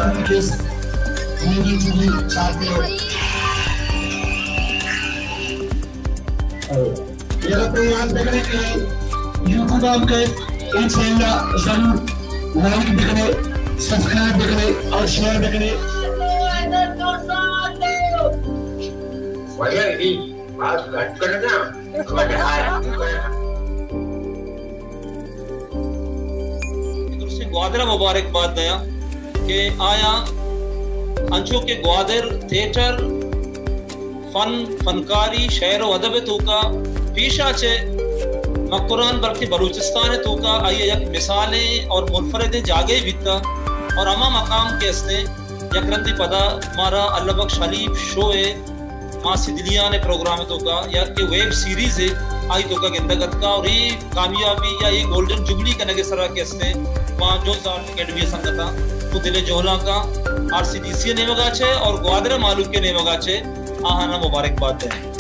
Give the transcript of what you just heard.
کس golden jubilee چاہتے ہو۔ یار، اپنے یاد رکھنے کے یوٹیوب نام کے انشاءاللہ ضرور لائک بکنے، سبسکرائب بکنے اور شیئر بکنے۔ بھیا، یہ بات کٹ کرنا، بٹ آج درستیں گوادر ءَ مبارک بات دیاں کہ آیاں انچو کہ گوادر تھیٹر، فن، فنکاری، شعر و ادب ءِ توکا پیشا چہ مکران بلکہ بلوچستان ءِ توکا آئی ءِ یک مثالیں اور منفردیں جاگہے بیتا اور ہما مقام کہ استیں یک رندے پدا مارا اللہ بخش حلیف شو ءِ ماسی دلیان ءِ پروگرام ءِ توکا یا کہ ویب سیریز ءِ آئی توکا گندگ اتکا اور اے کامیابی یا اے گولڈن جوبلی کنگ ءِ سرا کہ استیں ما جنز آرٹ اکیڈمی ءِ سنگتاں تو دل ءِ جہلانکاں آر سی ڈی سی ءِ نیمگا چہ اور گوادر ءِ مہلوک ءِ نیمگا چہ آہانا مبارک بات دیں۔